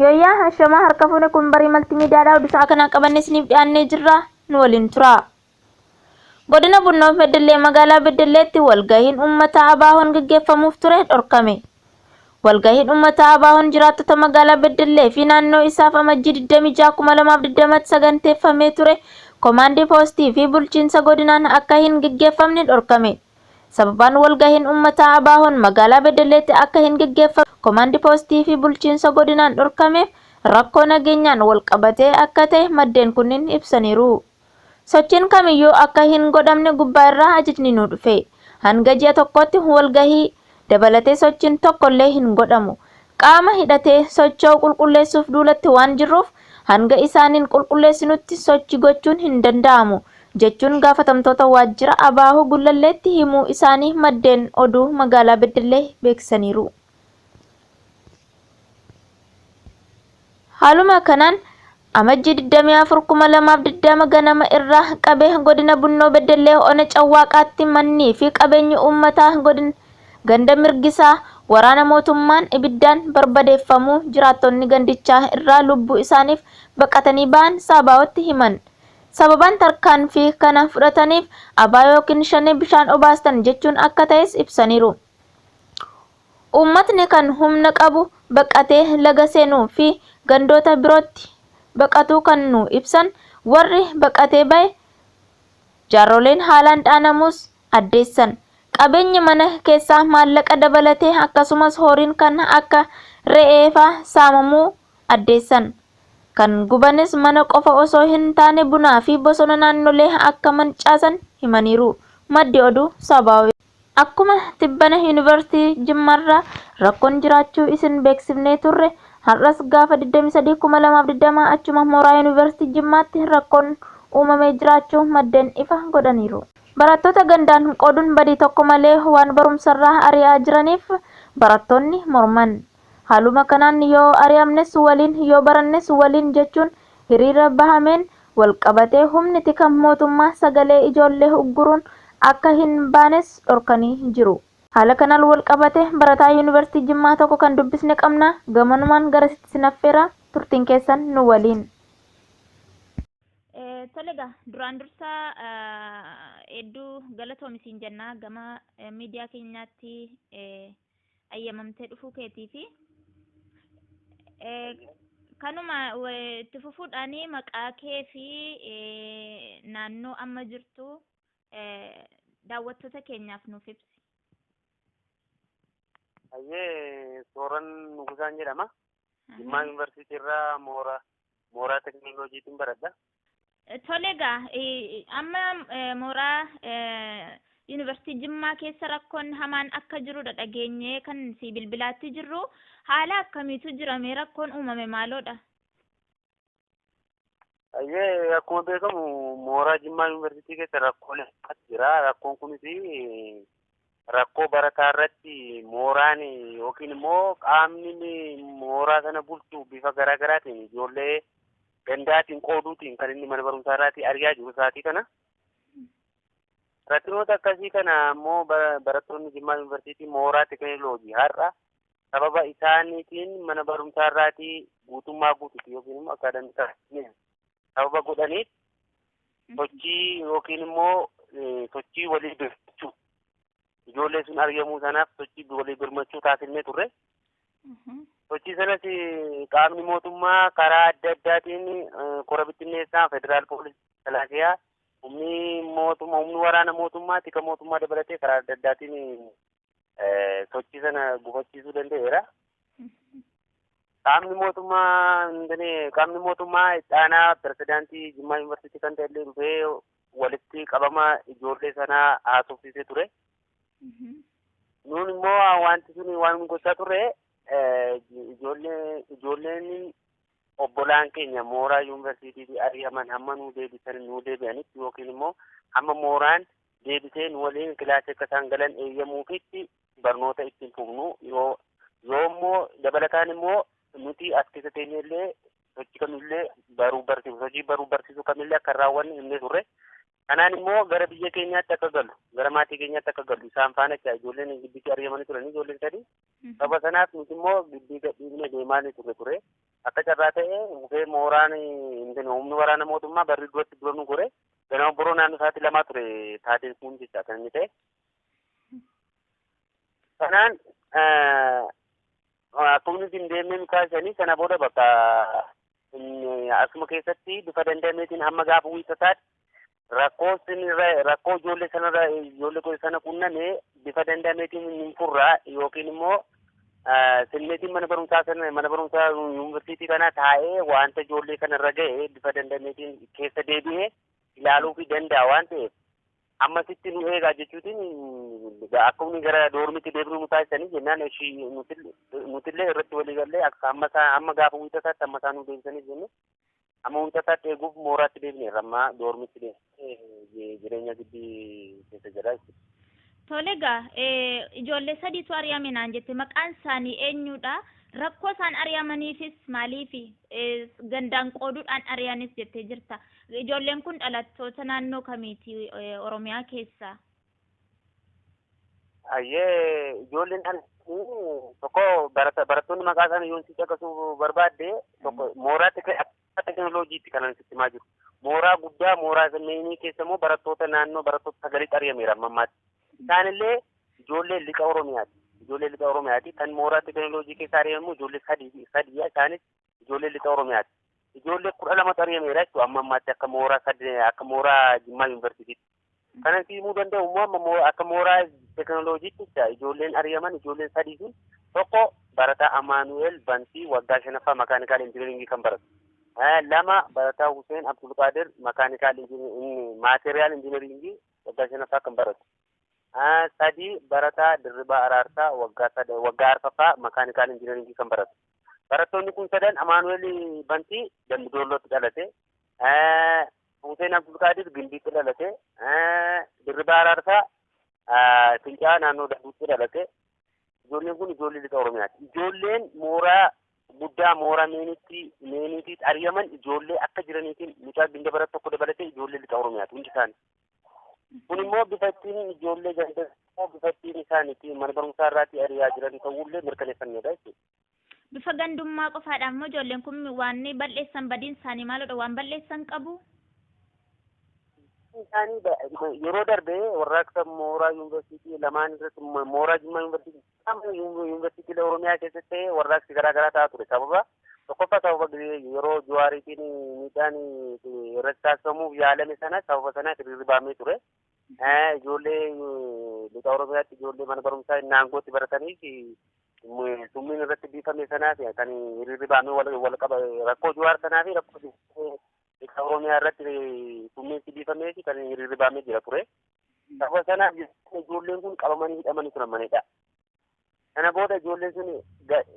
Yooyyaa hashamaa harka fuune kun barii maltimiidiyaadhaa oduu sa'a kanaa qabanne isiniif dhiyaannee jirra nu waliin tura. Godina Bunnoo Beddellee magaalaa Beddelleetti walgahiin uummataa Abaahoon gaggeeffamuuf ture dhorkame. Walgahiin uummataa Abaahoon jiraattota magaalaa Beddellee fi naannoo isaaf Amajjii 26 2020 saganteeffamee ture komaandii poostii fi bulchiinsa godinaan akka hin gaggeeffamne dhorkame. Sababaan walgahiin uummataa Abaahoon magaalaa Beddelleetti akka hin gaggeeffamne komaandii poostii fi bulchiinsa godinaan dhorkameef rakkoo nageenyaan walqabatee akka ta'e maddeen kunniin ibsaniiru. Sochiin kamiyyuu akka hin godhamne gubbaa irraa ajajni nu dhufe. Hanga ji'a tokkootti walgahii dabalatee sochiin tokkollee hin godhamu. Qaama hidhatee socho'u qulqulleessuuf duulatti waan jirruuf hanga isaaniin qulqulleessinutti sochii gochuun hin danda'amu jechuun gaafatamtoota waajjira Abaahoo Gullalleetti himuu isaanii maddeen oduu magaalaa Beddellee beeksisaniiru. Haaluma kanaan Amajjii 24 2020 ganama irraa qabee godina Bunnoo Beddellee Ona Cawwaaqaatti mannii fi qabeenyi uummataa godina ganda Mirgisaa waraana mootummaan ibiddaan barbadeeffamuu jiraattonni gandichaa irraa lubbuu isaaniif baqatanii ba'an Saabaa'otti himan. Sababaan tarkaanfii kana fudhataniif abaa yookiin shanee bishaan obaastan jechuun akka ta'es ibsaniiru. Uummatni kan humna qabu baqatee laga seenuu fi gandoota birootti baqatuu kan nu ibsan warri baqatee ba'e jaarroleen haalaan dhaanamuus addeessan. Qabeenyi mana keessaa maallaqa dabalatee akkasumas horiin kan akka re'ee faa saamamuu addeessan. Kan gubanis mana qofa osoo hin taane bunaa fi bosona naannolee akka mancaasan himaniiru. Maddi oduu Sabaawii. Akkuma tibbana Yuunivarsiitii Jimmaarraa rakkoon jiraachuu isin beeksifnee turre, har'as gaafa 23, 2020 achuma mooraa Yuunivarsiitii Jimmaatti rakkoon uumamee jiraachuu maddeen ifa godhaniiru. Barattoota gandaan qooduun badii tokko malee waan barumsarraa ari'aa jiraniif barattoonni morman. Haaluma kanaan yoo ari'amnes waliin, yoo barannes waliin jechuun hiriira bahameen walqabatee humni tika mootummaa sagalee ijoollee ugguruun akka hin baanes dhorkanii jiru. Haala kanaan walqabatee barataa Yuunivarsiitii Jimmaa tokko kan dubbisne qabna. Gamanumaan garasitti isin affeera. Turtiin keessan nu waliin. Tole egaa duraan dursa hedduu galatoomi siin jenna gama miidiyaa keenyaatti ayyamamtee dhufuu keetii fi kanuma itti fufuudhaan maqaa kee fi naannoo amma jirtu daawwattoota keenyaaf nuuf ibsi. Hayyee Sooran Nugusaan jedhama. Jimmaa Yuunivarsiitii irraa mooraa teekinooloojiitiin baradha. Tole egaa amma mooraa Yuunivarsiitii Jimmaa keessa rakkoon hamaan akka jirudha dhageenyee kan si bilbilaatti jirru. Haala akkamiitu jira mee rakkoon uumame maaloodha? Hayyee akkuma beekamu mooraa Jimmaa Yuunivarsiitii keessa rakkoolee jira. Rakkoon kunis rakkoo barataa irratti mooraan yookiin immoo qaamni mooraa sana bulchu bifa garaa garaatiin ijoollee gandaatiin qooduutiin kan inni mana barumsaa irraatii ari'aa jiru sa'aatii kana. Rakkinoota akkasii kana immoo barattoonni Jimmaa Yuunivarsiitii mooraa teekinooloojii har'a sababa isaaniitiin mana barumsaa irraatii guutummaa guutuutti yookiin immoo akaadamikaa sababa godhaniif sochii yookiin immoo sochii walii birmachuu ijoollee sun ari'amuu sanaaf sochii walii birmachuu taasifnee turre. Sochii sanas qaamni mootummaa karaa adda addaatiin kora bittinneessaa federaal poolisii makalaakiyaa humni mootummaa humni waraana mootummaa tika mootummaa dabalatee karaa adda addaatiin sochii sana gufachiisuu danda'eera. Qaamni mootummaa qaamni mootummaa itti aanaa pirezidaantii Jimmaa Yuunivarsiitii kan ta'e illee dhufee walitti qabama gama ijoollee sanaa haasofsiisee ture. Nuun immoo wanti sun waan gochaa turre ijoolleen obbolaan keenya mooraa yuunivarsiitiitii ari'aman hamma nuu deebisan nuu deebi'anitti yookiin immoo hamma mooraan deebisee nu waliin kilaasii akka isaan galan eeyyamuufitti barnoota ittiin fufnu yoo immoo dabalataan immoo nuti as keessa teenye illee sochii kamillee baruu barsiisu hojii baruu barsiisuu kamillee akka raawwanne himnee turre. Kanaan immoo gara biyya keenyaatti akka galu gara maatii keenyaatti akka galu isaan faana ijoolleen giddiitti ari'amanii turanii ijoolleen sadii. Sababa sanaaf nuti immoo giddii gadhiifnee deemaa ni turre. Akka carraa ta'e dhufee mooraan humni waraana mootummaa barri duratti dura nu gore ganama boroo naannoo sa'aatii 2 ture taateen kun jecha kan inni ta'e. Kanaan akkuma nuti hin deemnee nu kaasanii sana booda bakka asuma keessatti bifa danda'ameetiin hamma gaafa wiixataatti rakkoo ijoollee sanarra ijoollee sana qunname bifa danda'ameetiin hin furraa yookiin immoo silmeetiin mana barumsaa sana mana barumsaa yuunivarsiitii kana taa'ee wanta ijoollee kanarra ga'e bifa danda'ameetiin keessa deebi'ee ilaaluu fi danda'a waan ta'eef ammasitti nu eegaa jechuutiin akka inni gara doormitti deebinu nu taasisanii jennaan ishii nutillee irratti walii gallee akka amma gaafa wiixataatti amma isaan nu deebisanii jenne amma wiixataatti eeguuf mooraatti deebineerra amma doormitti deebinee jireenya giddi keessa jira jechuudha. Tole egaa ijoollee sadiitu ari'ame naan jette maqaan isaanii eenyudha? Rakkoo isaan ari'amaniifis maaliifi gandaan qooduudhaan ari'anis jettee jirta. Ijoolleen kun dhalattoota naannoo kamiiti Oromiyaa keessaa? Ayyee ijoolleen tokko barattoonni maqaa isaanii yoon si caqasuu barbaadde tokko mooraa teekinooloojiitti kanan sitti himaa jiru. Mooraa guddaa mooraa meenii keessa immoo barattoota naannoo barattoota 9 ari'ameera amma ammaatti. Isaanillee ijoollee lixa Oromiyaati. Ijoollee lixa Oromiyaati. Kan mooraa teekinooloojii keessa ari'amu ijoollee sadii isaanis ijoollee lixa Oromiyaati. Ijoollee 12 ari'ameera jechuudha amma ammaatti akka mooraa akka mooraa Jimmaa yuunivarsiitiitti. Kanan himuu danda'u immoo akka mooraa teekinooloojiitti ijoolleen ari'aman ijoolleen sadii sun tokko barataa Amaanu'eel Bantii waggaa 5ffaa makaanikaal injiniringii kan baratu. 2 barataa Hussein Abdulqaadir makaanikaal maateriyaal injiniringii waggaa 5ffaa kan baratu. 3 barataa Dirribaa Araarsaa waggaa 4ffaa makaanikaal injiniringii kan baratu. Barattoonni kun sadan Amaanu'eel Bantii Dambidollootti dhalate. Hussein Abdulqaadir Gimbiitti dhalate. Dirribaa Araarsaa Fincaa'aa naannoo Dabuutti dhalate. Ijoolleen kun ijoollee lixa Oromiyaati. Ijoolleen mooraa guddaa mooraa meeniitti ari'aman ijoollee akka jiraniitiin mucaa ginda bara tokko dabalatee ijoollee lixa Oromiyaati hundi isaanii. Kun immoo bifa ittiin ijoollee ganda bifa ittiin isaaniitti mana barumsaa irraatti ari'aa jiran ta'uullee mirkaneeffanneedha jechuudha. Bifa gandummaa qofaadhaan immoo ijoolleen kun waan balleessan badiin isaanii maalidha waan balleessan qabu? Isaanii yeroo darbe warraaqsa mooraa yuunivarsiitii lamaan irratti mooraa Jimmaa yuunivarsiitii Oromiyaa keessatti ta'e warraaqsi garaa garaa ta'aa ture. Sababa tokkoffaa sababa yeroo Jawaariitiin miidhaan irratti taasifamuuf yaalame sana sababa sanaaf hiriirri bahamee ture. Ijoollee lixa Oromiyaatti ijoollee mana barumsaa naangootti barataniif summiin irratti biifame sanaaf kan hiriirri bahamee wal qaba rakkoo Jawaar sanaa fi rakkoo lixa Oromiyaa irratti summiin biifamee fi kan hiriirri bahamee jira ture. Sababa sanaaf ijoolleen kun qabamanii hidhamanii turan manidha. Kana booda ijoolleen sun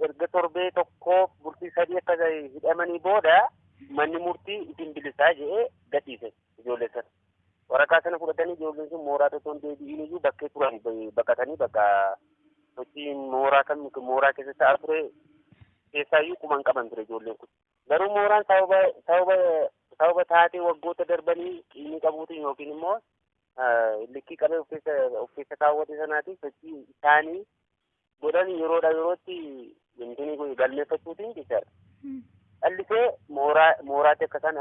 erga torbee tokkoof bultii 3 akka hidhamanii booda manni murtii isin bilisaa jedhee gadhiise ijoollee sana. Waraqaa sana fudhatanii ijoolleen sun mooraa osoo hin deebi'in iyyuu bakkee turan baqatanii bakka sochii mooraa kan mooraa keessa ta'aa ture keessaayyuu quban qaban ture ijoolleen kun. Garuu mooraan sababa taatee waggoota darbanii qiimii qabuutiin yookiin immoo likkii qabee of keessa kaawwate sanaatiin sochii isaanii godhan yeroodha yerootti wanti galmeeffachuutiin jechaadha. Callisee mooraatti akka isaan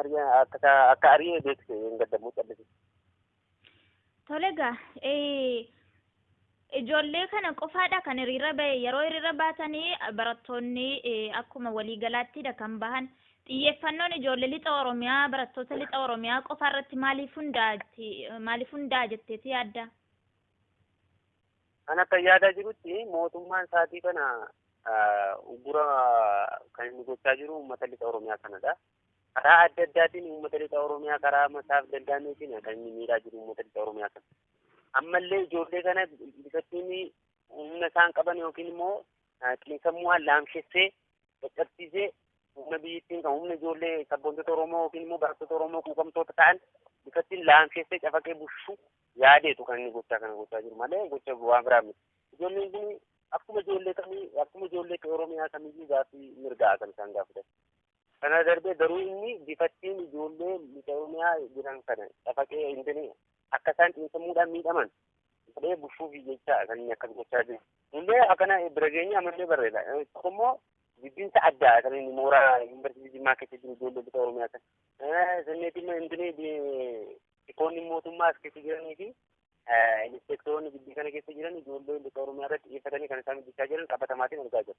akka ari'ee beeksise hin gaddamu callise. Tole egaa ijoollee kana qofaadha kan hiriira bahe yeroo hiriira baatanii barattoonni akkuma waliigalaattidha kan bahan. Xiyyeeffannoon ijoollee lixa Oromiyaa barattoota lixa Oromiyaa qofa irratti maaliif hundaa'a jetteeti yaadda? Kan akka yaadaa jirutti mootummaan sa'aatii kana uggura kan inni gochaa jiru uummata lixa Oromiyaa kanadha. Karaa adda addaatiin uummata lixa Oromiyaa karaa masaaf danda'ameetiin kan inni miidhaa jiru uummata lixa Oromiyaa kana. Ammallee ijoollee kana bifattiin humna isaan qaban yookiin immoo xiinsammuu laamshessee caccabsiisee humna biyyattiin kan humna ijoollee sabboontota Oromoo yookiin immoo barattoota Oromoo quuqamtoota ta'an bifattiin laamshessee cafaqee bushu yaadeetu kan inni gochaa kana gochaa jiru malee gocha waan biraa miti. Ijoolleen kun akkuma ijoollee kamii akkuma ijoollee Oromiyaa kamiyyuu gaaffii mirgaa kan isaan gaafatan. Kana darbee garuu inni bifattiin ijoollee lixa Oromiyaa jiran kana cafaqee hin akka isaan xiinsammuudhaan miidhaman godhee bushuuf jecha kan inni akkas gochaa jiru. Illee akkana bira geenye ammallee barreeda. Tokko immoo jibbinsa addaa kan inni mooraa yuunivarsiitii Jimmaa keessa jiru ijoollee lixa Oromiyaa kana. Sanneeti immoo intini ikoonni mootummaa as keessa jiranii fi inspektoroonni gibbii kana keessa jiran ijoollee lixa Oromiyaa irratti xiyyeeffatanii kan isaan hojjechaa jiran qabatamaatiin argaa jiru.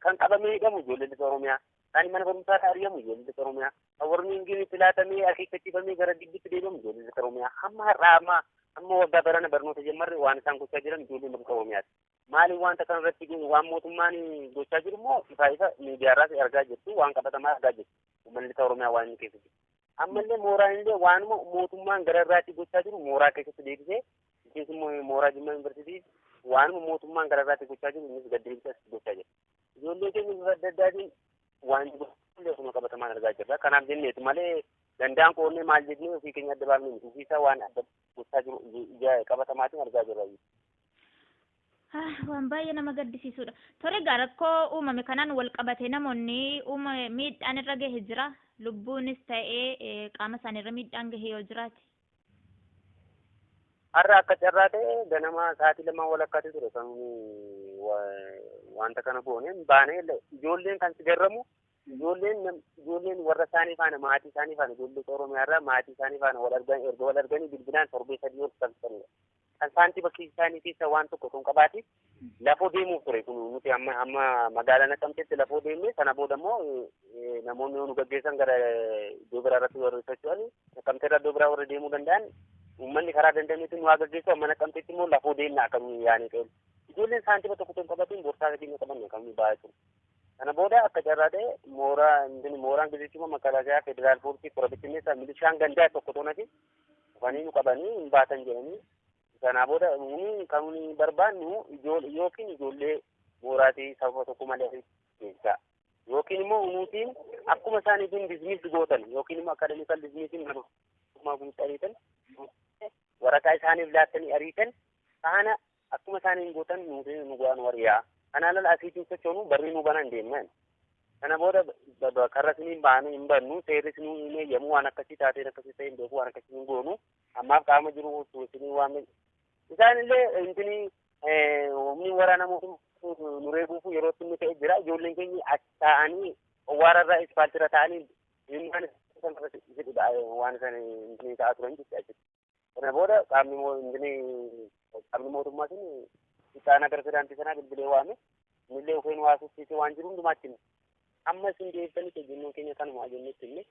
Kan qabamee hidhamu ijoollee lixa Oromiyaa, kan mana barumsaa irraa ari'amu ijoollee lixa Oromiyaa, kan warningiin itti laatamee akeekkachiifamee gara gibbiitti deebi'amu ijoollee lixa Oromiyaa. Hamma har'aa amma amma waggaa barana barnoota jammarre waan isaan gochaa jiran ijoollee lixa Oromiyaati. Maaliif wanta kana irratti waan mootummaan gochaa jiru immoo ifa ifa miidiyaarraas argaa jirtu, waan qabatamaa argaa jirtu. Uummanni lixa Oromiyaa waan inni keessa jiru. Ammallee mooraan illee waanuma mootummaan gara irraatti gochaa jiru mooraa keessatti deebisee isheenis immoo mooraa Jimmaa Yuunivarsiitii waanuma mootummaan gara irraatti gochaa jiru innis gad deebisee asitti gochaa jira. Ijoollee keenya bifa adda addaatiin waan illee osuma qabatamaan argaa jirra. Kanaaf jenneetu malee danda'an qoonnee maal jennee ofii keenya adda baafnee miti. Ofiisaa waan adda gochaa jiru ija qabatamaatiin argaa jirra. Waan baay'ee nama gaddisiisudha. Tole egaa rakkoo uumame kanaan wal qabatee namoonni miidhaan irra gahe jira. Lubbuunis ta'ee qaama isaaniirra miidhaan gahe yoo jiraate. Har'a akka carraa ta'e ganama sa'aatii 2 walakkaatti ture kan wanta kana goone baanee ijoolleen kan si garramu ijoolleen warra isaanii faana maatii isaanii faana ijoollee Oromiyaa irraa maatii isaanii faana wal argan erga wal arganii bilbilaan torbee 3 ol kan turanidha. Kan saantii bakki isaanii keessa waan tokko osoo hin qabaatin lafoo deemuuf ture kun nuti amma amma magaalaa Naqamteetti lafoo deemne sana booda immoo namoonni yoo nu gaggeessan gara iddoo biraa irratti warri socho'an Naqamtee irraa iddoo biraa warri deemuu danda'an uummanni karaa danda'ametti nu haa gaggeessu amma Naqamteetti immoo lafoo deemna akka nuyi yaanee ta'e. Ijoolleen saantima tokko osoo hin qabatin borsaa keenya qabanne kan nuyi ba'aa jiru. Kana booda akka carraa ta'e mooraan gizichuma makalaakaa federaal poolisii kora bittinneessaa milishaan gandaa tokko toonati dhufanii nu qabanii hin baatan jedhanii Kana booda nuyi kan nuyi barbaannu yookiin ijoollee mooraatii sababa tokko malee keessa yookiin immoo nutiin akkuma isaaniitiin dismiss gootan yookiin immoo akademikal dismissiin nama guutuu ariitan waraqaa isaaniif laattanii ariitan faana akkuma isaaniin gootan nutiin nu go'an wariyaa. Kanaan ala asiitiin sochoonu barri nu banan deemnan. Kana booda karra isiniin baanu hin bannu seerri isinii hin eeyyamu waan akkasii taateen akkasii ta'e hin beeku waan akkasii hin goonu ammaaf qaama jiru isinii waan isaan illee intini humni waraana mootummaa nu reebuuf yeroo inni ta'e jira ijoolleen keenya as taa'anii owwaararra ispaaltirra taa'anii dhimmaan waan isaan intini ta'aa turan jechuudha. Kana booda qaamni mootummaa sun itti pirezidaantii sanaa bilbilee waame innillee ufeen waasuusiisee waan jiru hundumaatti amma isin deebisanii ejjennoon keenya kanuma jennetti illee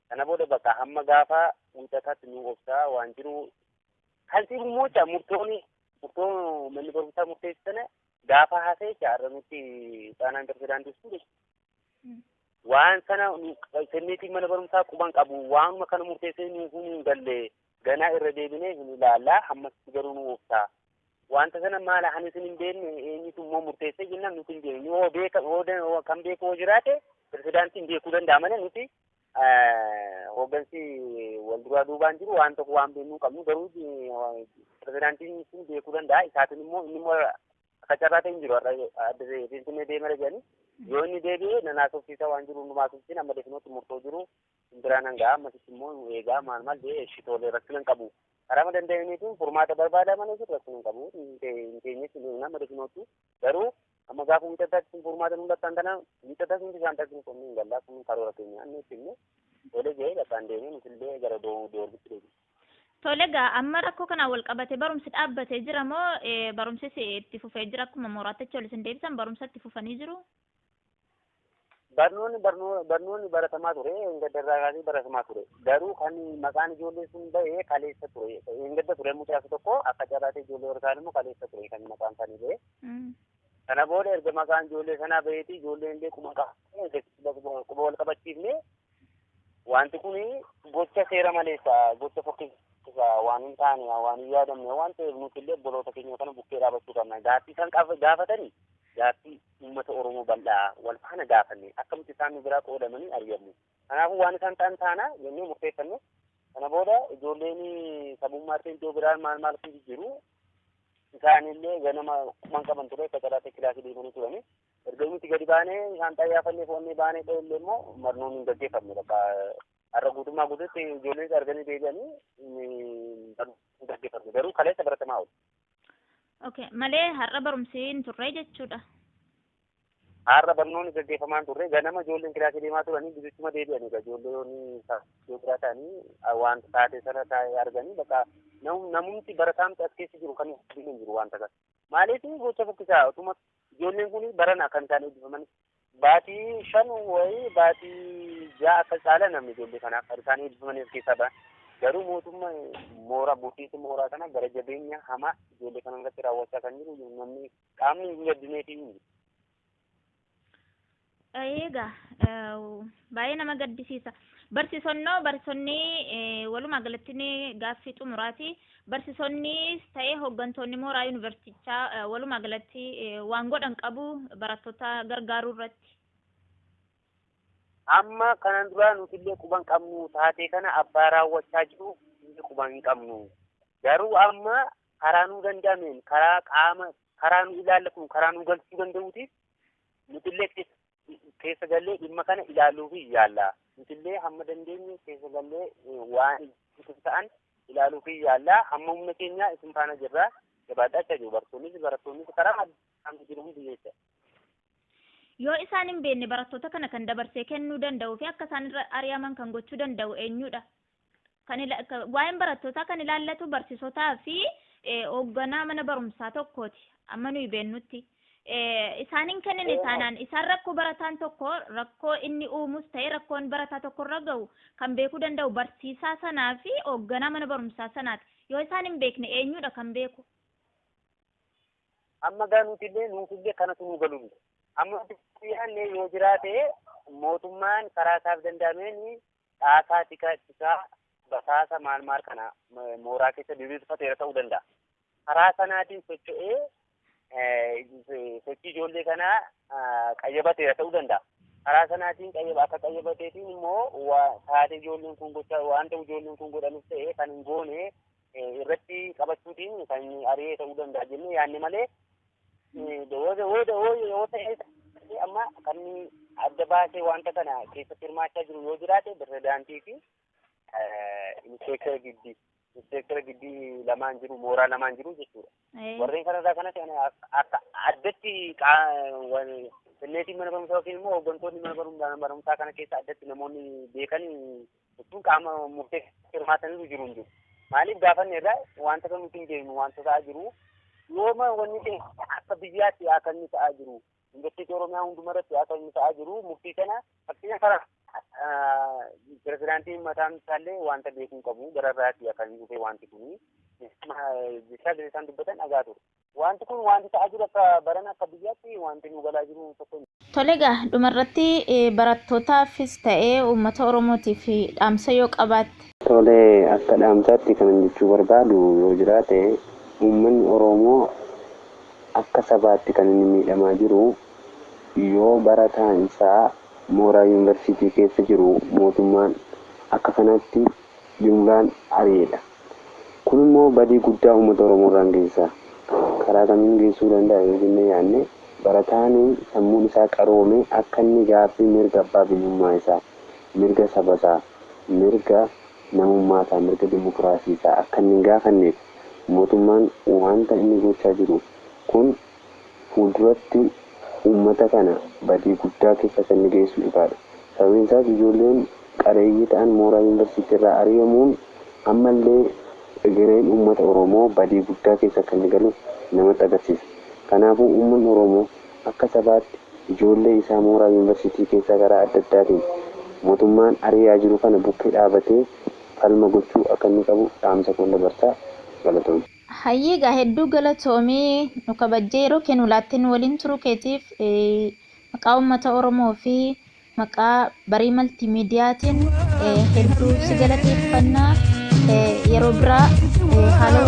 kana booda bakka hamma gaafa wiixataatti nu obsaa waan jiru kan si immoo murtooni murtoo manni barumsaa murteessu sana gaafa haasa'e har'a nutti xaanaan pirezidaantii sun waan sana kenneetiin mana barumsaa quban qabu waanuma kana murteessee nu kun hin galle ganaa irra deebinee hin ilaallaa hammas garuu nu obsaa. Wanta sana maala hani isin hin beekne eenyutu immoo murteessee jennaan nuti hin beeknu yoo beeka yoo kan beeku yoo jiraate pirezidaantiin beekuu danda'a malee nuti hooggansi wal duraa duubaan jiru waan tokko waan beeknuu qabnu garuu pirezidaantiin sun beekuu danda'a isaatiin immoo inni immoo akka carraa ta'e hin jiru har'a adda Finfinnee deemara jedhanii yoo inni deebi'e nanaasofsiisa waan jiru hundumaa asofsiin amma definootti murtoo jiru hin biraan hanga'a ammasitti immoo eegaa maal maal jedhee eshitoolee rakkina hin qabu. Karaa danda'aniitiin furmaata barbaada malee jiru rakkina hin qabu. Hin teenyetti nama definootti garuu amma gaafa wiixataatti furmaata nu lakkaan tana wiixataa sun bishaan taasisu qonni hin gallaa kun karoora keenya inni itti illee tolee ga'ee lakkaan deemee nuti illee gara doorbitti deebi'u. Tole egaa amma rakkoo kanaan wal qabate barumsi dhaabbatee jira moo barumsis itti fufee jira akkuma mooraatti ol isin deebisan barumsa itti fufanii jiru? Barnoonni baratamaa ture gaddarraa kaasee baratamaa ture garuu kan maqaan ijoollee sun ba'ee kaleessa ture gadda ture mucaasa tokko akka carraatee ijoollee warra kaan immoo kaleessa ture kan maqaan isaanii ba'e. Kana booda erga maqaan ijoollee sanaa ba'eeti ijoolleen illee quba wal qabachiifne Wanti kun gocha seera maleessa, gocha fokkisaa waan hin taane, waan hin yaadamne waan ta'eef nuti illee obboloota keenya kana bukkee dhaabachuu qabna. Gaaffii isaan gaafatanii gaaffii uummata Oromoo bal'aa wal faana gaafanne akkamitti isaan nu biraa qoodamanii ari'amu. Kanaafuu waan isaan ta'an taana jennee murteeffanne. Kana booda ijoolleen sabummaatti iddoo biraan maal maal kun jiru isaanillee ganama quban qaban ture akka calaatti kilaasii deemanii turani. Erga nuti gadi baanee isaan xayyaafannee foonnee baanee dha'ellee immoo barnoonni hin gaggeeffamne bakka har'a guutummaa guutuutti ijoolleen arganii deebi'anii hin gaggeeffamne garuu kaleessa baratamaa oolu. Okay, malee har'a barumsi hin turre jechuudha. Har'a barnoonni gaggeeffamaa hin turre, ganama ijoolleen kilaasii deemaa turanii bizichuma deebi'anii ijoolleen iddoo biraa ta'anii waan taate sana taa'ee arganii bakka namumti barataamti as keessa jiru kan hin jiru wanta kana. Maaliif gocha fokkisaa utuma ijoolleen kun barana kan isaan eebbifaman baatii 5 wayii baatii 6 akka caala namni ijoollee kanaaf kan isaan eebbifaman as keessaa ba'an. Garuu mootummaa mooraa bulchiinsi mooraa kana gara jabeenya hamaa ijoollee kana irratti raawwachaa kan jiru namni qaamni hin gaddineefi hin jiru. Egaa baay'ee nama gaddisiisa. Barsiisonni walumaa galatti gaaffii xumuraati. Barsiisonnis ta'ee hooggantoonni mooraa yuunivarsiitichaa walumaa galatti waan godhan qabu barattoota gargaaruu irratti. Amma kanan duraa nuti illee quban qabnu taatee kana abbaa raawwachaa jiru quban hin qabnu. Garuu amma karaa nuu danda'ameen karaa qaama karaa nu ilaallatu karaa nu galchuu danda'uutiif nuti illee keessa gallee dhimma kana ilaaluuf yaalla. Nuti illee hamma dandeenye keessa gallee waan ta'an ilaaluuf yaalla. Hamma humna keenya isin faana jirra. Jabaadhaa jiru barsiisonnis barattoonnis karaa adda jiru hundi jecha. Yoo isaan hin beekne barattoota kana kan dabarsee kennuu danda'uu fi akka isaan irra ari'aman kan gochuu danda'u eenyudha? Kan waa'een barattootaa kan ilaallatu barsiisotaa fi hoogganaa mana barumsaa tokkooti amma nuyi beennutti. Isaan hin kennine taanaan isaan rakkoo barataan tokko rakkoo inni uumus ta'e rakkoon barataa tokko irra ga'u kan beekuu danda'u barsiisaa sanaa fi hoogganaa mana barumsaa sanaati. Yoo isaan hin beekne eenyudha kan beeku? Amma gaa nuti illee kanatu nu galu miti. Amma yaadne yoo jiraate mootummaan karaa isaaf danda'ameen dhaasaa tikaa basaasa maal maal kana mooraa keessa diriirfateera ta'uu danda'a. Karaa sanaatiin socho'ee sochii ijoollee kanaa qayyabateera ta'uu danda'a. Karaa sanaatiin akka qayyabateetiin immoo taatee ijoolleen kun gochaa waan ta'u ijoolleen kun godhanis ta'e kan hin goone irratti qabachuutiin kan ari'ee ta'uu danda'a jennee yaadne malee yoo ta'e amma kan adda baasee wanta kana keessatti hirmaachaa jiru yoo jiraate pirezidaantii fi inspektara gibbii lamaan jiru mooraa lamaan jiru jechuudha. Warreen kanarraa kanatti akka addatti kenneetiin mana barumsaa yookiin immoo hooggantoonni mana barumsaa kana keessa addatti namoonni beekan jechuun qaama murtee hirmaataniiru jiru hin jiru. Maaliif gaafanne irraa wanta kan nuti hin beeknu wanta ta'aa jiru yooma wanni akka biyyaatti akka inni ta'aa jiru yuunivarsiitii Oromiyaa hundumarratti akka inni ta'aa jiru murtii kana fakkeenya karaa pirezidaantiin mataan isaallee wanta beekuu qabu gararraatti akka inni dhufe wanti kuni jechaa isaan dubbatan dhagaa ture. Wanti kun wanti ta'aa jiru akka barana akka biyyaatti wanti nu galaa jiru tokko. Tole egaa dhumarratti barattootaafis ta'ee uummata Oromootiif dhaamsa yoo qabaatte. Tole akka dhaamsaatti kanan jechuu barbaadu yoo jiraate uummanni Oromoo akka sabaatti kan inni miidhamaa jiru yoo barataan isaa mooraa yuunivarsiitii keessa jiru mootummaan akka kanatti jumlaan ari'eedha. Kun immoo badii guddaa uummata Oromoo irraan geessisa. Karaa kamiin geessuu danda'a yoo jennee yaadne barataan sammuun isaa qaroome akka inni gaaffii mirga abbaa biyyummaa isaa, mirga saba isaa, mirga namummaa isaa, mirga dimokiraasii isaa akka inni hin gaafanneef mootummaan wanta inni gochaa jiru kun fuulduratti uummata kana badii guddaa keessa kan inni geessu ifaadha. Sababiin isaas ijoolleen qareeyyii ta'an mooraa yuunivarsiitii irraa ari'amuun ammallee egereen uummata Oromoo badii guddaa keessa kan inni galu namatti agarsiisa. Kanaafuu uummanni Oromoo akka sabaatti ijoollee isaa mooraa yuunivarsiitii keessa karaa adda addaatiin mootummaan ari'aa jiru kana bukkee dhaabatee falma gochuu akka inni qabu dhaamsa kun dabarsaa galatoomii. Hayyiigaa hedduu galatoomii nu kabajjee yeroo kennu laattee nu waliin turuu keetiif maqaa uummata Oromoo fi maqaa barii maltiimiidiyaatiin Hedduu si galateeffannaa. Yeroo biraa haala